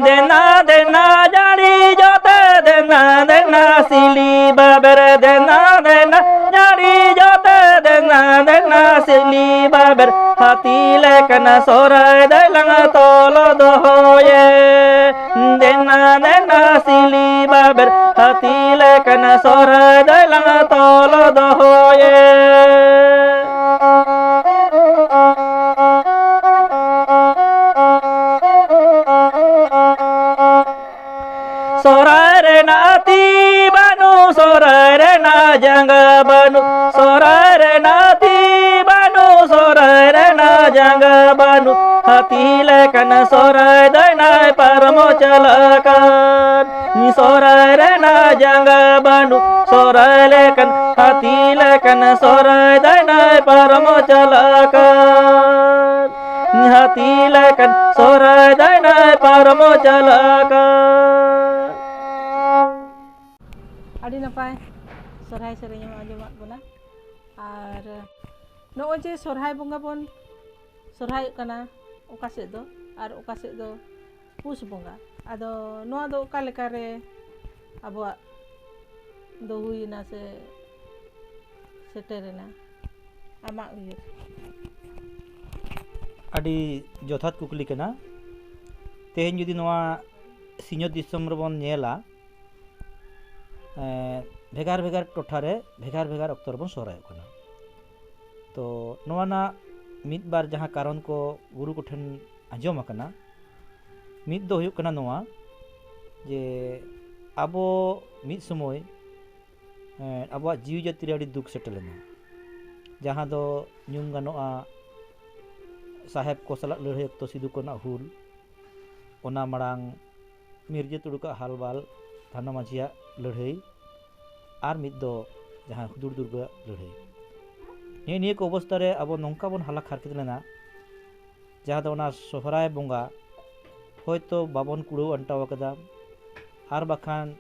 ᱫᱮᱱᱟ ᱫᱮᱱᱟ ᱡᱟᱹᱲᱤ ᱡᱚᱛᱮ, ᱫᱮᱱᱟ ᱫᱮᱱᱟ ᱥᱤᱞᱤ ᱵᱟᱵᱮᱨ, ᱫᱮᱱᱟ ᱫᱮᱱᱟ ᱡᱟᱹᱲᱤ ᱡᱚᱛᱮ, ᱫᱮᱱᱟ ᱫᱮᱱᱟ ᱥᱤᱞᱤ ᱵᱟᱵᱮᱨ, ᱦᱟᱹᱛᱤ ᱞᱮᱠᱟᱱ ᱥᱚᱦᱨᱟᱭ ᱫᱟᱹᱭ ᱞᱟᱝ ᱛᱚᱞ ᱫᱚᱦᱚᱭ᱾ ᱫᱮᱱᱟ ᱫᱮᱱᱟ ᱥᱤᱞᱤ ᱵᱟᱵᱮᱨ, ᱦᱟᱹᱛᱤ ᱞᱮᱠᱟᱱ ᱥᱚᱨᱦᱟᱭ ᱫᱚᱭ ᱞᱟᱝ ᱛᱚᱞ ᱫᱚᱦᱚᱭᱮ᱾ ᱥᱚᱨᱦᱟᱭ ᱨᱮᱱᱟᱜ ᱛᱤ ᱵᱟᱹᱱᱩᱜ, ᱥᱚᱨᱦᱟᱭ ᱨᱮᱱᱟᱜ ᱡᱟᱸᱜᱟ ᱵᱟᱹᱱᱩᱜ, ᱥᱚᱨᱦᱟᱭ ᱨᱮᱱᱟᱜ ᱛᱤ ᱵᱟᱹᱱᱩᱜ, ᱥᱚᱨᱦᱟᱭ ᱨᱮᱱᱟᱜ ᱡᱟᱸᱜᱟ ᱵᱟᱹᱱᱩᱜ, ᱦᱟᱹᱛᱤ ᱞᱮᱠᱟᱱ ᱥᱚᱨᱦᱟᱭ ᱫᱟᱭᱱᱟᱭ ᱯᱟᱨᱚᱢ ᱪᱟᱞᱟᱜ ᱠᱟᱱ᱾ ᱥᱚᱨᱦᱟᱭ ᱨᱮᱱᱟᱜ ᱡᱟᱸᱜᱟ ᱵᱟᱹᱱᱩᱜ, ᱥᱚᱨᱦᱟᱭ ᱞᱮᱠᱟᱱ ᱦᱟᱹᱛᱤ ᱞᱮᱠᱟᱱ ᱥᱚᱨᱦᱟᱭ ᱫᱟᱭᱱᱟᱭ ᱯᱟᱨᱚᱢ ᱪᱟᱞᱟᱜ ᱠᱟᱱ᱾ ᱦᱟᱹᱛᱤ ᱞᱮᱠᱟᱱ ᱥᱚᱨᱦᱟᱭ ᱫᱟᱭᱱᱟᱭ ᱯᱟᱨᱚᱢ ᱪᱟᱞᱟᱜ ᱠᱟᱱ᱾ ᱟᱹᱰᱤ ᱱᱟᱯᱟᱭ ᱥᱚᱨᱦᱟᱭ ᱥᱮᱨᱮᱧ ᱮᱢ ᱟᱸᱡᱚᱢᱟᱫ ᱵᱚᱱᱟ᱾ ᱟᱨ ᱱᱚᱜᱼᱚᱭ ᱡᱮ ᱥᱚᱨᱦᱟᱭ ᱵᱚᱸᱜᱟ ᱵᱚᱱ ᱥᱚᱨᱦᱟᱭᱚᱜ ᱠᱟᱱᱟ, ᱚᱠᱟ ᱥᱮᱫ ᱫᱚ ᱟᱨ ᱚᱠᱟ ᱥᱮᱫ ᱫᱚ ᱯᱩᱥ ᱵᱚᱸᱜᱟ, ᱟᱫᱚ ᱱᱚᱣᱟ ᱫᱚ ᱚᱠᱟ ᱞᱮᱠᱟᱨᱮ ᱟᱵᱚᱣᱟᱜ ᱫᱚ ᱦᱩᱭᱮᱱᱟ ᱥᱮ ᱥᱮᱴᱮᱨᱮᱱᱟ, ᱟᱢᱟᱜ ᱩᱭᱦᱟᱹᱨ? ᱟᱹᱰᱤ ᱡᱚᱛᱷᱟᱛ ᱠᱩᱠᱞᱤ ᱠᱟᱱᱟ᱾ ᱛᱮᱦᱮᱧ ᱡᱩᱫᱤ ᱱᱚᱣᱟ ᱥᱤᱧᱚᱛ ᱫᱤᱥᱚᱢ ᱨᱮᱵᱚᱱ ᱧᱮᱞᱟ, ᱮᱸ, ᱵᱷᱮᱜᱟᱨ ᱵᱷᱮᱜᱟᱨ ᱴᱚᱴᱷᱟ ᱨᱮ ᱵᱷᱮᱜᱟᱨ ᱵᱷᱮᱜᱟᱨ ᱚᱠᱛᱚ ᱨᱮᱵᱚᱱ ᱥᱚᱦᱨᱟᱭᱚᱜ ᱠᱟᱱᱟ᱾ ᱛᱚ ᱱᱚᱣᱟ ᱨᱮᱱᱟᱜ ᱢᱤᱫ ᱵᱟᱨ ᱡᱟᱦᱟᱸ ᱠᱟᱨᱚᱱ ᱠᱚ ᱜᱩᱨᱩ ᱠᱚᱴᱷᱮᱱ ᱟᱸᱡᱚᱢ ᱟᱠᱟᱱᱟ, ᱢᱤᱫ ᱫᱚ ᱦᱩᱭᱩᱜ ᱠᱟᱱᱟ ᱱᱚᱣᱟ ᱡᱮ ᱟᱵᱚ ᱢᱤᱫ ᱥᱚᱢᱚᱭ, ᱮᱸ, ᱟᱵᱚᱣᱟᱜ ᱡᱤᱣᱤ ᱡᱟᱹᱛᱤ ᱨᱮ ᱟᱹᱰᱤ ᱫᱩᱠ ᱥᱮᱴᱮᱨ ᱞᱮᱱᱟ, ᱡᱟᱦᱟᱸ ᱫᱚ ᱧᱩᱢ ᱜᱟᱱᱚᱜᱼᱟ ᱥᱟᱦᱮᱵᱽ ᱠᱚ ᱥᱟᱞᱟᱜ ᱞᱟᱹᱲᱦᱟᱹᱭ ᱚᱠᱛᱚ ᱥᱤᱫᱩ ᱠᱟᱹᱱᱩᱣᱟᱜ ᱦᱩᱞ, ᱚᱱᱟ ᱢᱟᱲᱟᱝ ᱢᱤᱨᱡᱟᱹ ᱛᱩᱲᱩᱠᱟᱜ ᱦᱟᱞᱵᱟᱞ, ᱫᱷᱟᱱᱟ ᱢᱟᱹᱡᱷᱤᱭᱟᱜ ᱞᱟᱹᱲᱦᱟᱹᱭ, ᱟᱨ ᱢᱤᱫ ᱫᱚ ᱡᱟᱦᱟᱸ ᱦᱩᱫᱩᱲ ᱫᱩᱨᱜᱟᱹᱣᱟᱜ ᱞᱟᱹᱲᱦᱟᱹᱭ᱾ ᱱᱤᱭᱟᱹ, ᱱᱤᱭᱟᱹ ᱠᱚ ᱚᱵᱚᱥᱛᱟ ᱨᱮ ᱟᱵᱚ ᱱᱚᱝᱠᱟ ᱵᱚᱱ ᱦᱟᱞᱟᱠ ᱦᱟᱨᱠᱮᱛ ᱞᱮᱱᱟ, ᱡᱟᱦᱟᱸ ᱫᱚ ᱚᱱᱟ ᱥᱚᱦᱨᱟᱭ ᱵᱚᱸᱜᱟ ᱦᱚᱭᱛᱳ ᱵᱟᱵᱚᱱ ᱠᱩᱲᱟᱹᱣ ᱟᱱᱴᱟᱣ ᱟᱠᱟᱫᱟ, ᱟᱨ ᱵᱟᱠᱷᱟᱱ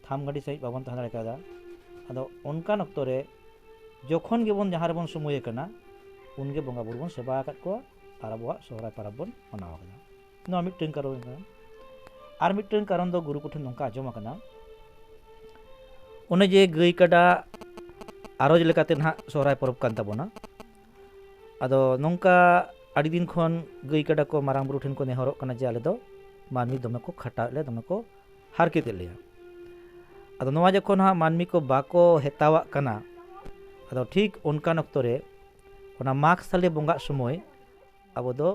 ᱛᱷᱟᱢ ᱜᱟᱹᱰᱤ ᱥᱟᱺᱦᱤᱡ ᱵᱟᱵᱚᱱ ᱛᱟᱦᱮᱸ ᱫᱟᱲᱮ ᱠᱟᱣᱫᱟ᱾ ᱟᱫᱚ ᱚᱱᱠᱟᱱ ᱚᱠᱛᱚ ᱨᱮ ᱡᱚᱠᱷᱚᱱ ᱜᱮᱵᱚᱱ ᱡᱟᱦᱟᱸ ᱨᱮᱵᱚᱱ ᱥᱚᱢᱚᱭ ᱟᱠᱟᱱᱟ, ᱩᱱᱜᱮ ᱵᱚᱸᱜᱟ ᱵᱩᱨᱩ ᱵᱚᱱ ᱥᱮᱵᱟ ᱟᱠᱟᱫ ᱠᱚᱣᱟ ᱟᱨ ᱟᱵᱚᱣᱟᱜ ᱥᱚᱦᱨᱟᱭ ᱯᱚᱨᱚᱵᱽ ᱵᱚᱱ ᱢᱟᱱᱟᱣ ᱟᱠᱟᱫᱟ᱾ ᱱᱚᱣᱟ ᱢᱤᱫᱴᱟᱝ ᱠᱟᱨᱚᱱ ᱠᱟᱱᱟ᱾ ᱟᱨ ᱢᱤᱫᱴᱟᱝ ᱠᱟᱨᱚᱱ ᱫᱚ ᱜᱩᱨᱩ ᱠᱚᱴᱷᱮᱱ ᱱᱚᱝᱠᱟ ᱟᱸᱡᱚᱢ ᱟᱠᱟᱱᱟ, ᱚᱱᱮ ᱡᱮ ᱜᱟᱹᱭ ᱠᱟᱰᱟ ᱟᱨᱚᱡᱽ ᱞᱮᱠᱟᱛᱮ ᱱᱟᱦᱟᱜ ᱥᱚᱦᱨᱟᱭ ᱯᱚᱨᱚᱵᱽ ᱠᱟᱱ ᱛᱟᱵᱚᱱᱟ᱾ ᱟᱫᱚ ᱱᱚᱝᱠᱟ ᱟᱹᱰᱤ ᱫᱤᱱ ᱠᱷᱚᱱ ᱜᱟᱹᱭ ᱠᱟᱰᱟ ᱠᱚ ᱢᱟᱨᱟᱝ ᱵᱩᱨᱩ ᱴᱷᱮᱱ ᱠᱚ ᱱᱮᱦᱚᱨᱚᱜ ᱠᱟᱱᱟ ᱡᱮ ᱟᱞᱮ ᱫᱚ ᱢᱟᱹᱱᱢᱤ ᱫᱚᱢᱮ ᱠᱚ ᱠᱷᱟᱴᱟᱣᱮᱫ ᱞᱮᱭᱟ, ᱫᱚᱢᱮ ᱠᱚ ᱦᱟᱨᱠᱮᱛᱮᱫ ᱞᱮᱭᱟ᱾ ᱟᱫᱚ ᱱᱚᱣᱟ ᱡᱚᱠᱷᱚᱱ ᱦᱟᱸᱜ ᱢᱟᱹᱱᱢᱤ ᱠᱚ ᱵᱟᱠᱚ ᱦᱮᱛᱟᱣᱟᱜ ᱠᱟᱱᱟ, ᱟᱫᱚ ᱴᱷᱤᱠ ᱚᱱᱠᱟᱱ ᱚᱠᱛᱚ ᱨᱮ ᱚᱱᱟ ᱢᱟᱜᱽ ᱥᱟᱞᱮ ᱵᱚᱸᱜᱟᱜ ᱥᱚᱢᱚᱭ ᱟᱵᱚ ᱫᱚ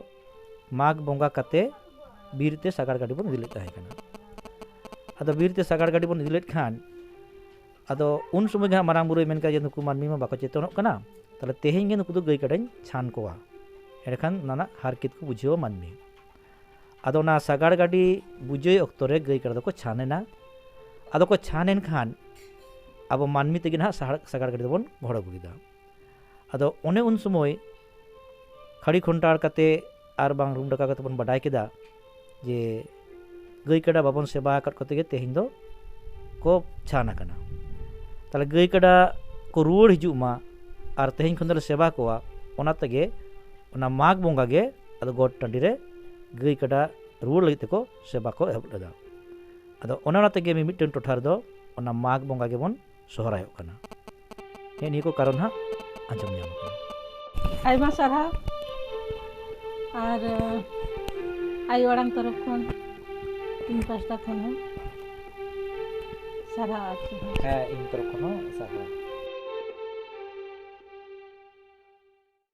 ᱢᱟᱜᱽ ᱵᱚᱸᱜᱟ ᱠᱟᱛᱮ ᱵᱤᱨ ᱛᱮ ᱥᱟᱜᱟᱲ ᱜᱟᱹᱰᱤ ᱵᱚᱱ ᱤᱫᱤ ᱞᱮᱫ ᱛᱟᱦᱮᱸ ᱠᱟᱱᱟ᱾ ᱟᱫᱚ ᱵᱤᱨ ᱛᱮ ᱥᱟᱜᱟᱲ ᱜᱟᱹᱰᱤ ᱵᱚᱱ ᱤᱫᱤ ᱞᱮᱫ ᱠᱷᱟᱱ, ᱟᱫᱚ ᱩᱱ ᱥᱚᱢᱚᱭ ᱜᱮ ᱦᱟᱸᱜ ᱢᱟᱨᱟᱝ ᱵᱩᱨᱩᱭ ᱢᱮᱱ ᱠᱮᱫᱟ ᱡᱮ, "ᱱᱩᱠᱩ ᱢᱟᱹᱱᱢᱤ ᱢᱟ ᱵᱟᱠᱚ ᱪᱮᱛᱚᱱᱚᱜ ᱠᱟᱱᱟ, ᱛᱟᱦᱞᱮ ᱛᱮᱦᱮᱧ ᱜᱮ ᱱᱩᱠᱩ ᱫᱚ ᱜᱟᱹᱭ ᱠᱟᱰᱟᱧ ᱪᱷᱟᱱ ᱠᱚᱣᱟ, ᱮᱸᱰᱮᱠᱷᱟᱱ ᱚᱱᱟ ᱨᱮᱱᱟᱜ ᱦᱟᱨᱠᱮᱛ ᱠᱚ ᱵᱩᱡᱷᱟᱹᱣᱟ ᱢᱟᱹᱱᱢᱤ᱾" ᱟᱫᱚ ᱚᱱᱟ ᱥᱟᱜᱟᱲ ᱜᱟᱹᱰᱤ ᱵᱩᱡᱷᱟᱹᱣ ᱚᱠᱛᱚ ᱨᱮ ᱜᱟᱹᱭ ᱠᱟᱰᱟ ᱫᱚᱠᱚ ᱪᱷᱟᱱ ᱮᱱᱟ᱾ ᱟᱫᱚ ᱠᱚ ᱪᱷᱟᱱ ᱮᱱ ᱠᱷᱟᱱ ᱟᱵᱚ ᱢᱟᱹᱱᱢᱤ ᱛᱮᱜᱮ ᱱᱟᱦᱟᱜ ᱥᱟᱦᱟᱲ-, ᱥᱟᱜᱟᱲ ᱜᱟᱹᱰᱤ ᱫᱚᱵᱚᱱ ᱜᱚᱦᱚᱲ ᱟᱹᱜᱩ ᱠᱮᱫᱟ᱾ ᱟᱫᱚ ᱚᱱᱮ ᱩᱱ ᱥᱚᱢᱚᱭ ᱠᱷᱟᱹᱲᱤ ᱠᱷᱚᱱᱴᱟᱲ ᱠᱟᱛᱮ ᱟᱨ ᱵᱟᱝ ᱨᱩᱢ ᱰᱟᱠᱟᱣ ᱠᱟᱛᱮ ᱵᱚᱱ ᱵᱟᱰᱟᱭ ᱠᱮᱫᱟ ᱡᱮ ᱜᱟᱹᱭ ᱠᱟᱰᱟ ᱵᱟᱵᱚᱱ ᱥᱮᱵᱟ ᱟᱠᱟᱫ ᱠᱚᱛᱮ ᱜᱮ ᱛᱮᱦᱮᱧ ᱫᱚ ᱠᱚ ᱪᱷᱟᱱ ᱟᱠᱟᱱᱟ᱾ ᱛᱟᱦᱞᱮ ᱜᱟᱹᱭ ᱠᱟᱰᱟ ᱠᱚ ᱨᱩᱣᱟᱹᱲ ᱦᱤᱡᱩᱜ ᱢᱟ ᱟᱨ ᱛᱮᱦᱮᱧ ᱠᱷᱚᱱ ᱫᱚᱞᱮ ᱥᱮᱵᱟ ᱠᱚᱣᱟ, ᱚᱱᱟ ᱛᱮᱜᱮ ᱚᱱᱟ ᱢᱟᱜᱽ ᱵᱚᱸᱜᱟ ᱜᱮ ᱟᱫᱚ ᱜᱚᱴ ᱴᱟᱺᱰᱤ ᱨᱮ ᱜᱟᱹᱭ ᱠᱟᱰᱟ ᱨᱩᱣᱟᱹᱲ ᱞᱟᱹᱜᱤᱫ ᱛᱮᱠᱚ ᱥᱮᱵᱟ ᱠᱚ ᱮᱦᱚᱵ ᱞᱮᱫᱟ᱾ ᱟᱫᱚ ᱚᱱᱮ ᱚᱱᱟ ᱛᱮᱜᱮ ᱢᱤᱢᱤᱫᱴᱟᱝ ᱴᱚᱴᱷᱟ ᱨᱮᱫᱚ ᱚᱱᱟ ᱢᱟᱜᱽ ᱵᱚᱸᱜᱟ ᱜᱮᱵᱚᱱ ᱥᱚᱦᱨᱟᱭᱚᱜ ᱠᱟᱱᱟ᱾ ᱦᱮᱸ, ᱱᱤᱭᱟᱹ ᱠᱚ ᱠᱟᱨᱚᱱ ᱦᱟᱸᱜ ᱟᱸᱡᱚᱢ ᱧᱟᱢ ᱠᱟᱱᱟ᱾ ᱟᱭᱢᱟ ᱥᱟᱨᱦᱟᱣ᱾ ᱟᱨ, ᱟᱭᱳ ᱟᱲᱟᱝ ᱛᱚᱨᱚᱯ ᱠᱷᱚᱱ, ᱤᱧ ᱯᱟᱥᱴᱟ ᱠᱷᱚᱱ ᱦᱚᱸ ᱥᱟᱨᱦᱟᱣ ᱟᱨ ᱪᱮᱫ ᱦᱚᱸ᱾ ᱦᱮᱸ, ᱤᱧ ᱛᱚᱨᱚᱯ ᱠᱷᱚᱱ ᱦᱚᱸ ᱥᱟᱨᱦᱟᱣ᱾